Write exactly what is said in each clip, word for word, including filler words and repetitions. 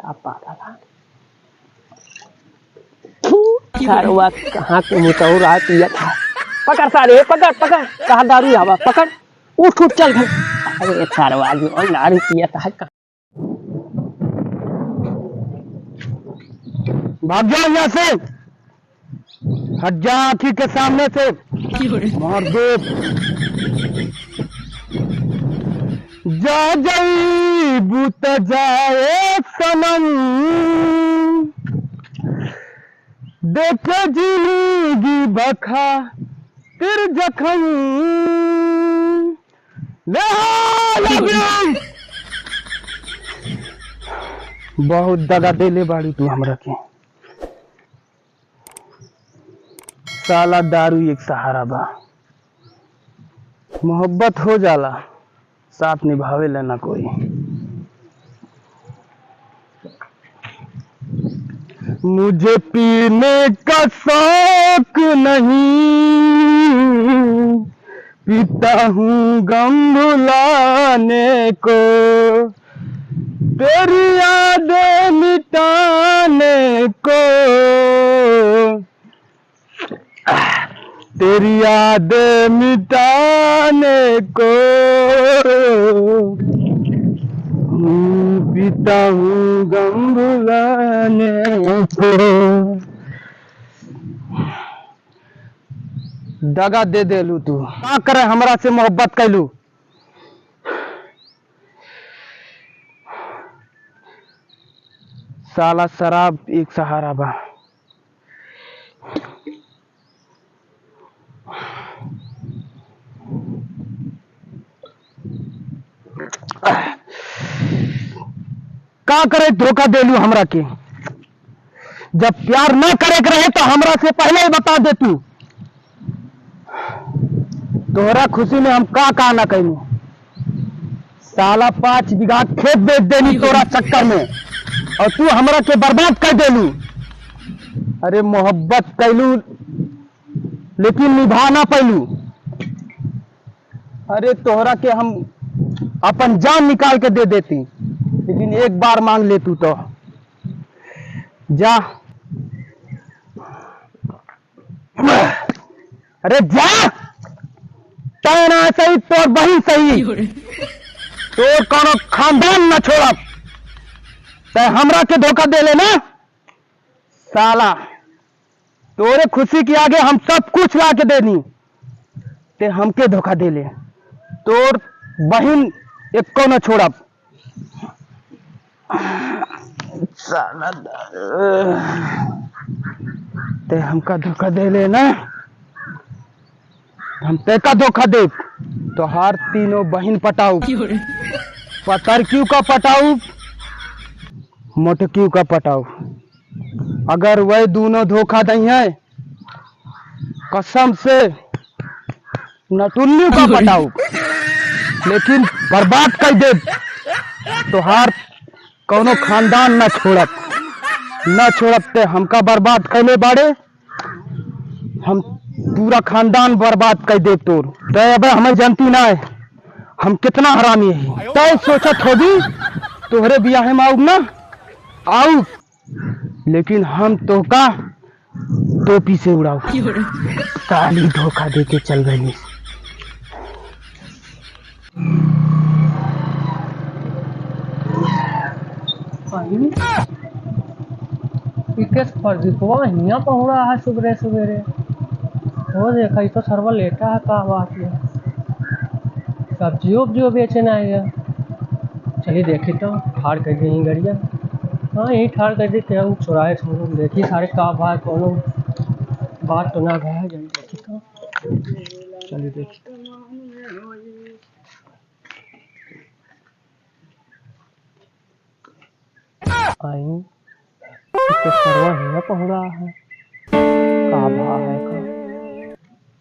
का पागल है। थू, सरवा कहाँ के मुतौरा पियत है। पकड़ सारे, पकड़, पकड़। कहाँ दारू आवा, पकड़। उठ, उठ, चल घर। अरे सरवा जो दारू पियत है, कहाँ भाग जाओ यहाँ से, हट जा आँखी के सामने से। मार दो। जा जईबू त जाए सनम, देखे जिंदगी बखा तिर जखम। ले आ, लव यू। बहुत दगा देले बाड़ी तू हमरा के। साला दारू एक सहारा बा। मोहब्बत हो जाला, साथ निभावे ला ना कोई। मुझे पीने का शौक नहीं, पीता हूँ गम भुलाने को, तेरी यादें मिटाने को। तेरी याद मिटाने को, हूँ, पीता हूँ गम भुलाने को। दगा दे देलू तू। का करे हमरा से मोहब्बत कैलू? साला शराब एक सहारा बा। का करे धोखा देलू हमरा के? जब प्यार ना करे के रहे तो हमरा से पहले ही बता दे तू। तोहरा खुशी में हम का का ना कैलू। साला पाँच बीघा खेत बेच देनी तोरा चक्कर में, और तू हमरा के बर्बाद कर देलू। अरे मोहब्बत कैलू लेकिन निभा ना पैलू। अरे तोहरा के हम अपन जान निकाल के दे देती, लेकिन एक बार मांग ले तू तो। जा। अरे जा, तै ना सही, तोर बहिन सही, तोर कौनो खानदान ना छोड़ब। तै हमरा के धोखा देले ना साला, तोरे खुशी के आगे हम सब कुछ ला के देनी, ते हमके धोखा देले। तोर बहिन एको ना छोड़ब। साला द-, ते हमका धोखा देले ना, हम तेका धोखा देब। तोहार तीनों बहिन पटाउब, पतरकियो का पटाउब, मोटकियो का पटाउब। अगर वह दोनों धोखा दइहैं, कसम से नटुन्नी का पटाउब, लेकिन बर्बाद कर देब। तोहार कौनो खानदान ना छोड़ब, ना छोड़ब। ते हमका बर्बाद कैले बाड़े, हम पूरा खानदान बर्बाद कर देब तोर। ते अबे हमें जनती ना है, हम कितना हरामी है। ते सोचत होबी तोहरे बियाहे में आउब ना, आउब, लेकिन हम तोहका टोपी से उड़ाउब। साली धोखा दे के चल गई। अरे, ई केस प्रदीपवा हियाँ पहुँड़ा है सुबेरे सुबेरे। हो देखा, ई तो सरवा लेटा है, का बात है? सब्जियो उब्जियो बेचे ना आइगा। चली देखी तो, ठाड़ कर दी यहीं गड़िया। हाँ, यहीं ठाड़ कर दी, केहू चुराए छोड़ो। देखी सारे का भाई, कौनो बात तो ना भा है, जाई देखी तो। चली देखी तो। आई, ई तो सरवा हियाँ पहुँड़ा है। का भा है का?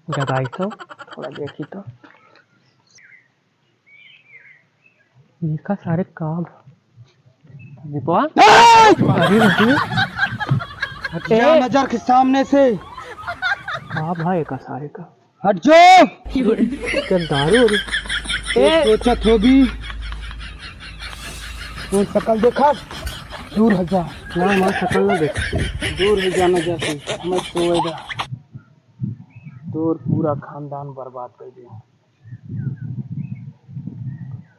जगाई तो, थोड़ा देखी तो। ये का सारे का भा? दीपवा? ए! अरे रुकिए। हट जा नजर के सामने से। का भा है का सारे का? हट जो। क्या दारू हो रही? ए! सोचत होबी। तू शकल देखा। दूर हो जा। ना, हमार शकल ना देख। दूर हो जा, ना जा तू। हमें सोए दे। तोर पूरा खानदान बर्बाद कर दे।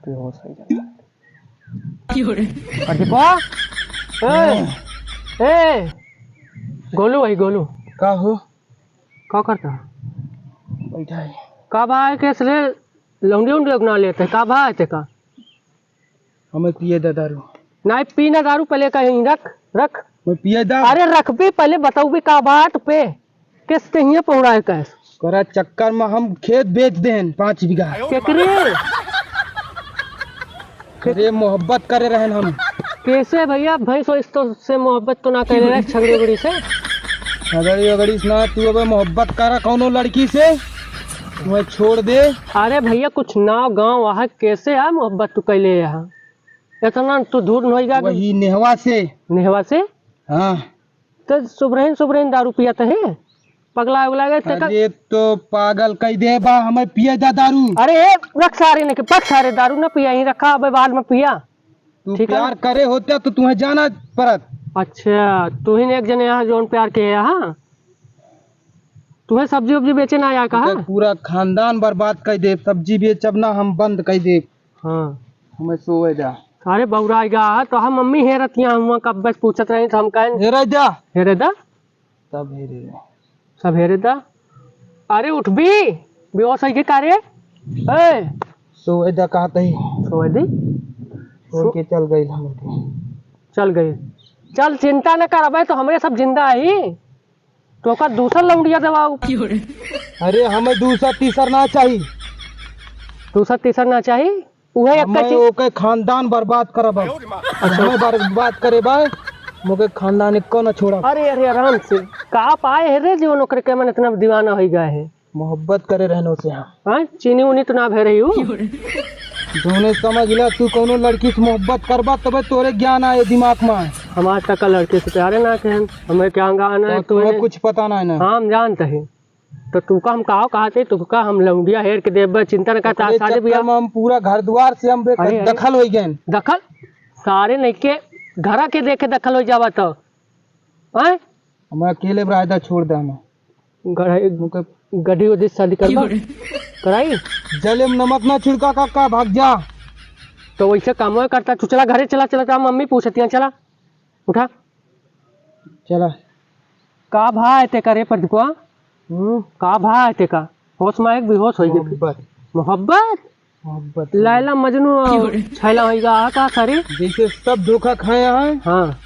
बेहोश हो जा। प्रदीपा? ए, ए, गोलू भाई, गोलू। का हो? का करता? बैठा है। का भाई, कैसे रे? लौंडी उंडी लोग ना लेते, का भाई ते का? हमें पिए दे दारू। नाहीं, पी ना दारू, पहले कहीं रख, रख। मैं पिए दा। अरे रखबे, पहले बताउबे का बात पे, किस ते हियां पहुंचाए कैस? तोरा चक्कर में हम खेत बेच देन पाँच बीघा। केकरे? अरे मोहब्बत करे रहन हम। कैसे भैया, भैंस वैंस तो से मोहब्बत तो ना करे रहे, छगड़ी उगड़ी से। छगड़ी उगड़ी से ना, तू अबे मोहब्बत करा कौनो लड़की से, वह छोड़ दे। अरे भैया, कुछ नाव गाँव वहाँ कैसे है मोहब्बत तू कैले यहाँ? इतना तू धूर नहीं गा। वही नेहवा से। नेहवा से? हाँ। तो सुबरहिन सुबरहिन दारू पियत है, पगला उगला गए ते का? अरे तो पागल कह दे बा, हमें पिए दा दारू। अरे ए, रख सारे ने के, रख सारे, दारू ना पिया, यहीं रखा, अबे बाद में पिया। तू ठीक है? प्यार करे होते तो तुम्हें जाना पड़त। अच्छा, तू ही ने एक जने यहाँ जौन प्यार के है, हाँ? तुम्हें सब्जी उब्जी बेचे ना आया कहा? पूरा खानदान बर्बाद कर दे, सब्जी बेचब ना हम बंद कर दे। हाँ। हमें सोए जा। अरे बौरा आएगा, तो हम मम्मी हेरतिया हुआ, कब बस पूछत रही तो हम कहें हेरे जा। हेरे दा? सब हेरे जा। सब हेरे दा? अरे उठबी, बेहोश है के का रे? ए! सोए जा कहत ही। सोए दी? छोड़ के चल गई हम के। चल गई। चल चिंता न कर, अबे तो हमरे सब जिंदा ही। तो ओकर दूसर लौंडिया देवाऊ। अरे हमें दूसर तीसर ना चाही। दूसर तीसर ना चाही? उहे एक हमें कची ओके खानदान बर्बाद करब। अच्छा। हमें बर्बाद करे बा, मोके खानदान एको ना छोड़ब। अरे, अरे, आराम से। का पाए है रे जीवन ओकरे के मन इतना दीवाना होई गए है? मोहब्बत करे रहनो से हम। हाँ, चीनी उनी तो ना भे रही हूँ। जोने समझ ला, तू कौनो लड़की से मोहब्बत करबा तबे तोरे ज्ञान आए दिमाग में। हम आज तक का लड़के से प्यारे ना कहें, हमें क्या गाना है तो तूने? कुछ पता ना है ना। हाँ, हम जानते हैं। तो तुका हम कहा, कहा थे, तुका हम लौंडिया हेर के देबे, चिंता न कर, ओकरे शादी चक्कर ब्याह। में हम पूरा घर द्वार से हम बे-, अरे, अरे। दखल हो गए। दखल? सारे नहीं के घरा के देखे दखल हो जावा तो। हैं? हमें अकेले बरायदा छोड़ दे हमें। गढ़-, ओके। गढ़ी उदी से शादी करबा? क्यों रे? कराई? जले में नमक ना छिड़का काका, भाग जा। तो वैसे काम करता, तू चला घरे चला, चला, चला, मम्मी पूछतियाँ, चला। उठा। चला। का भा है तेका रे प्रदीपवा? हम्म? का भा है तेका? होश में एक बेहोश होई गए। मोहब्बत। मोहब्बत? मोहब्बत। लैला मजनू और क्यों रे? छैला होई गा, आ का सारे? जैसे सब धोखा खाया है। हाँ।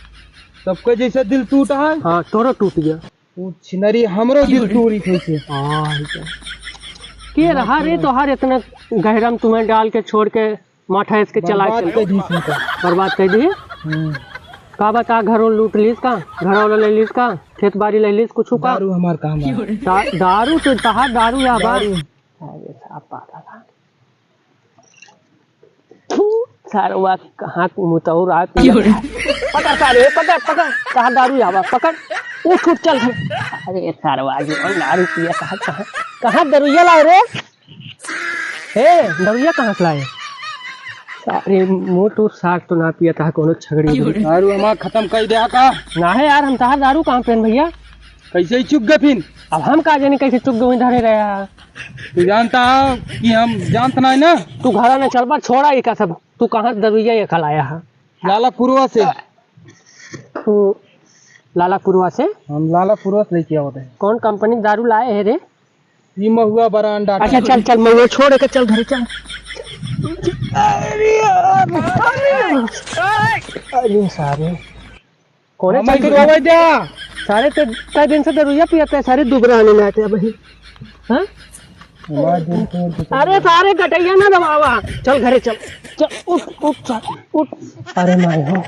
सबके जैसे दिल टूटा है। हाँ, तोरो टूट गया। ऊ छिनरी हमरो दिल क्यों रे? तोड़ी कैसे। हाँ, ये तो। के रहा रे तोहार इतना गहरा में तुम्हें डाल के छोड़ के माठा इसके चला बर्बाद के कर दी इसने तो। बर्बाद कर दी। हम्म। का बता, घरों लूट लीस का, घर वाला ले लीस का, खेत बाड़ी ले लीस, कुछ का? दारू हमार काम है। दा-, दारू तो तहार दारू या बा। दारू। अरे साहब, पागल है। थू, सारवा कहाँ मुतौर आ तू? क्यों रे? पकड़ सारे, पकड़, पकड़, कहाँ दारू आवा, पकड़, उठ, उठ, चल घर। अरे सारवा, जो दारू पिया, कहाँ, कहाँ, कहाँ दरुइया लाए रे? हे, दरुइया कहाँ से लाए? सारे मुँह तो साग तो ना पिया था, कोनो छगड़ी क्यों रे? दारू हमार खत्म कर दिया का? ना है यार, हम तहार दारू कहाँ पेन भैया? कैसे ही चुक गए फिन? अब हम का जाने कैसे चुक गए, वहीं धरे रहे हैं। तू जानता है कि हम जानत नाहीं ना? तू घरा न चलबा, छोड़ा ई का सब। तू कहाँ दरुइया ये खलाया है? लालापुरवा से। तू लालापुरवा से? हम लालापुरवा से लेके आवत है। कौन कंपनी के दारू लाए है रे? ई महुआ बरांडा। अच्छा, चल, चल, महुआ छोड़ के चल, घरे चल। अरे यार, अरे सारे। कौने हमें चक्की गिरवावे दे। सारे ते कई दिन से दरुइया पियत है, सारे दुबरा आने ना आते भाई। हाँ? हमारे दिन के अरे सारे गटैया ना दबावा। चल घरे चल। चल, उठ, उठ, सारे, उठ। अरे माय हो।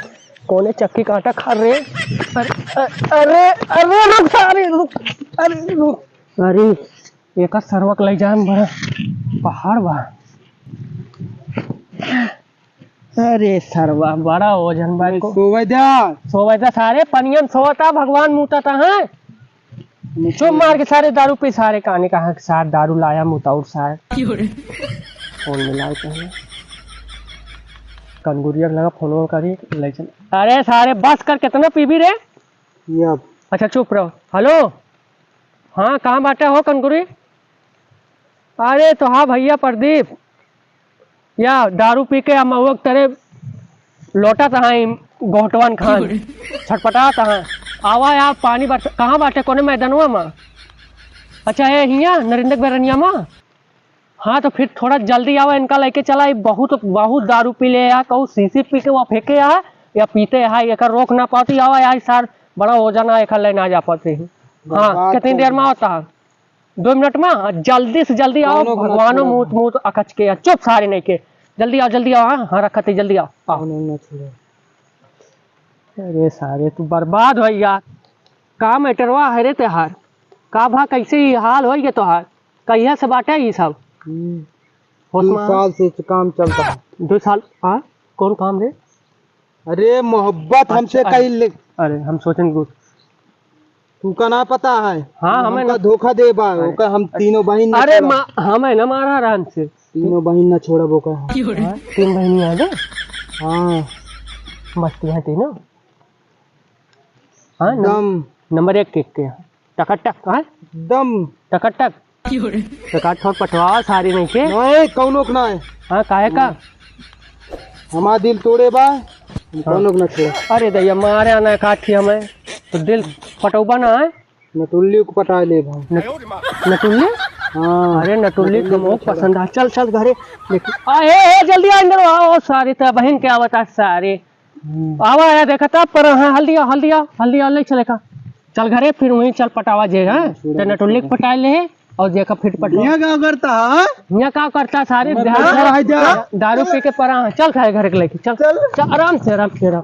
कौने चक्की काटा खा रे? अरे, अ-, अरे, अरे रुक सारे, रुक। अरे रुक। अरे, एका सरवा के ले जाए में बड़ा पहाड़ बा। अरे सरवा, बड़ा वजन बा एको। सोवे द्या। सोवे द्या सारे, पनियन सोवता, भगवान मूतता है। चुप मार के सारे दारू पी, सारे काने कहाँ के सार दारू लाया, मुताउर सार। क्यों रे? फोन मिलाए कहीं। कनगुरिया के लगा फोन करी, ले चल। अरे सारे, बस कर, कितना पीबी रे? ये अब। अच्छा, चुप रहो। हेलो, हाँ, कहाँ बाटे हो कनगुरी? अरे तो हाँ भैया प्रदीप, या दारू पी के आ महुआ के तरे लोटत हैं गोहटवन खान, छटपटात हैं। आवा यार, पानी बरस, कहाँ बाटे, कोने मैदानवा में? अच्छा, ये हियाँ नरेंद्र के बेरनिया में। हाँ, तो फिर थोड़ा जल्दी आवा, इनका लेके चला। ई बहुत, बहुत दारू पी ले यार, कहूँ शीशी पी के वहाँ फेंके यार, या पीते है, एकर रोक ना पाती। आवा यार, सार बड़ा वजन है, एकर ले ना जा पाती। हाँ, बर्बाद कितनी कर देर में दिया। आवता है? दो मिनट में, हाँ, जल्दी से जल्दी आओ, कौनो गुना भगवानो छोड़ा मूत, ना। मूत अकच के, चुप सारे नहीं के, जल्दी आओ, जल्दी आओ, हाँ, हाँ, रखत ही, जल्दी आओ, आओ। कौनो ना छोड़ा। अरे सारे, तू बर्बाद हो यार, का मैटरवा है रे तोहार? का भा, कैसे ही हाल हो गया तोहार? कहिया से बाटे ई सब? हम्म, होश दो में? साल से काम चलता है। दो साल? हाँ, कौन काम रे? अरे मोहब्बत हमसे अच्छा, कई अरे, ले। अरे, हम सोचें कुछ। तुमका ना पता है? हाँ, हमें हमका ना धोखा दे बा, अरे, ओकर हम तीनों बहिन ना अरे, छोड़ब। मा-, हमें ना मारा आराम से। तीनों बहिन ना छोड़ब ओकर हम। हाँ, तीन बहिनी है ना? हाँ। मस्ती है तीनों। हाँ, नम-, दम। नंबर एक केक के। टकाटक, हाँ? दम। टकाटक। टकाटक पटवावा सारी नहीं के। नहीं, कौनो के नहीं। हाँ, काहे का? हमार दिल तोड़े बा, हम हाँ। कौनो के ना छोड़ा। अरे दैया, मारे आना काठी हमें, तो दिल पटौबा ना है? नटुल्ली को पटा ले भाई। नट-, नटुल्ली? हाँ। अरे नटुल्ली नटुल्ली तो बहुत को पसंद है। चल, चल घरे। लेकिन, आ, ए, ए, जल्दी आ अंदर, आओ, सारे तो बहिन के आवता सारे। हम्म। आवा, आया, देखा था, पर हाँ, हल्दी आओ, हल्दी आओ, हल्दी आओ, ले चले का। चल घरे, फिर वहीं चल पटावा जे, हाँ? छोड़ा, ते नटुल्ली के छोड़ा। पटाए ले, और जे का फिर पटावा। हियाँ का करता, हाँ? हियाँ का करता, सारे हमें दा-, पैसा रह जा। दारू पी के परा, हाँ, चल खाए घर के लेके, चल। चल। चल, आराम से, आराम से, आराम।